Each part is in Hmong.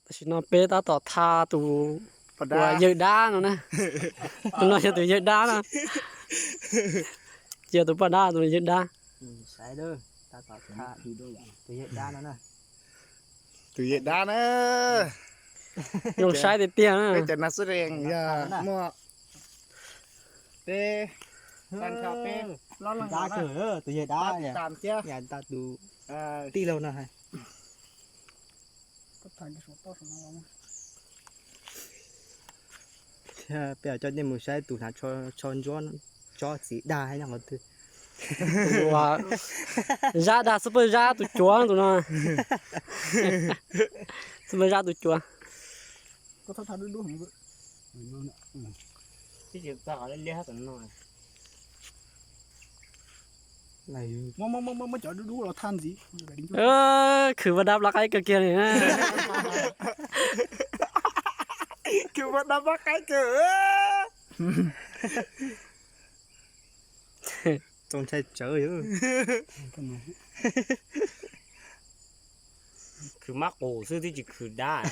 Tam sim no peb tab tom tha tus uas yawg dab no na. Tus no yog tus yawg dab na. Cia tus poj dab tus yawg dab. Tus yawg dab na. Zoo saib tiag tiag na. Peb cov nas xub rees yog muaj peb, peb, tus yawg dab thiab tus tij laug no. Peb coj nej mus saib tus hnav tsho ntsuab tsob txiv dag nyob qhov twg. Zab dag xub pwg zab tus cuav tus no. Xub pwg zab tus cuav. Khwv ua dab plab qaib kawg kiag li. Khwv ua dab plab qaib kawg. Txaus ntshai tsawv. Khwv mab qus xwb twb tsis khwv dab.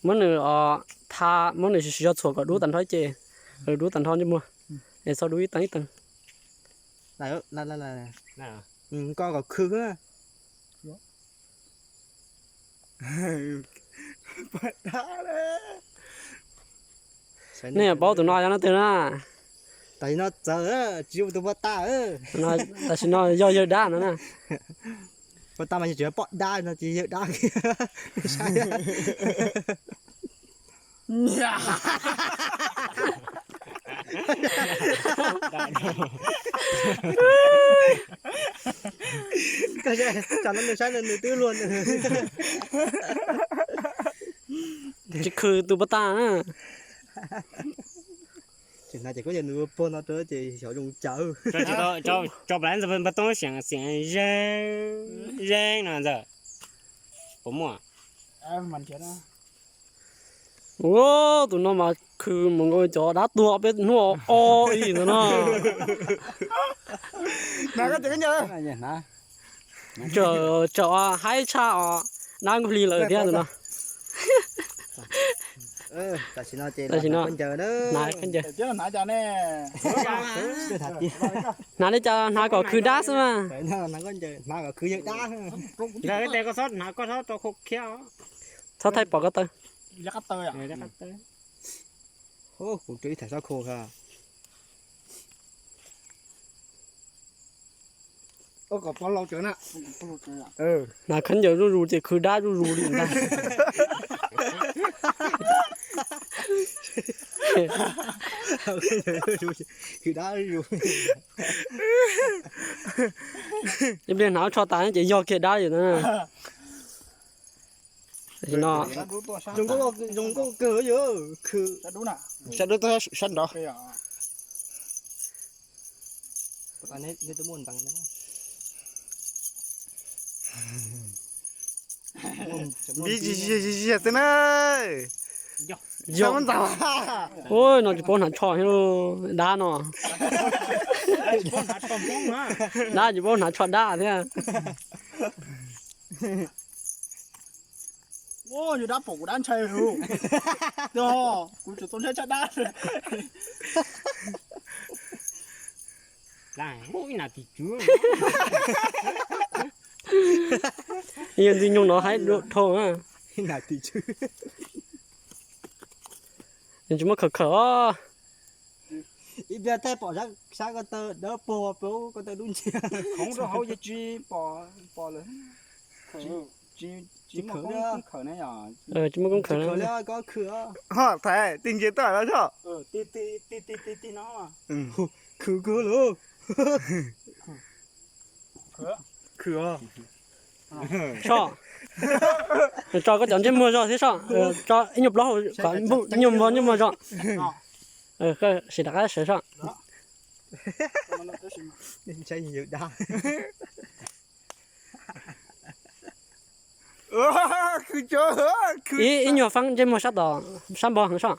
Muab nws tha, muab nws siv zog txhuam kom dub tag nrho ces, dub tag nrho ntsej muag, es txhob dub ib teev ib teev. Koj kom khwv. Nej paub tus no yog leej twg na? Tam sim no txawv, tsis yog tus poj dab. Tam sim no yog yawg dab no na. Poj dab mas yog tsis yog poj dab no ces yawg dab. Koj saib, tsam no nws saib nws twb luag nws. Tsis khwv tus poj dab na. Ces hnav ces koj yog nws puag no rau ces xyov zoo cas. Tso plas ntawd npawg Toob xeem xeem zeeb no ntxawm. Puas muaj? Ua, tus no mas khwv mus nkaus cov dab tuag peb hnub o ib ntawd no. Tseem haib tshaj os, dab nkuj hli lawm thiab tus no. Tam sim no hnav khaub ncaws. Hnav li cas hnav kom khwv dab xwb mas. Txhob thaij pom ko taw. Kuv rau ib tham sab khau. Hnav khaub ncaws zuj zus ces khwv dab zuj zus li ntag. Khwv dab zuj zus. Ib pliag hnav tsho tas ces yog kiag dab li na. Zoo nkauj kawg yog khwv. Sab dub tuaj sab nrov. Npib ziag ziag xwb na. Yog. Ua no tsis paub hnav tsho thiab dab no. Dab tsis paub hnav tsho dab thiab. Yog dab pom kuv dab ntshai. Kuv tseem txaus ntshai tshaj dab. Yog ntxwg nyoog no haib dhau na. Tsis muaj khawm khawm os. Ib pliag thaij pom sab ko taw dawb paug, ko taw dub nciab. Khoov rau hauv ces tsis pom, pom lawm. Tsis muaj koob khawm ne yom. Tsis muaj koob khawm. Ho thaiv tig ntsia tuaj los soj. Tig tig tig tig no. Khwv kawg lawm. Khwv os. Soj, tso koj cov ntsej muag zog thiab soj. Tso ib nyuag plaub hau kom npuj ib nyuag npog ntsej muag zog. Sim rov qab sawv soj. Ib, ib nyuag faab ntsej muag sab tod, sab npog heev soj.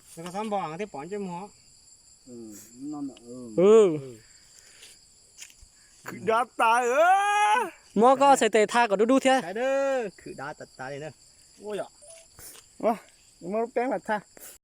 Khwv dab tas. Muab koj txhais tes tha kom dub dub thiab. Khwm dav tas tas li na. Muab lub peeb los tha.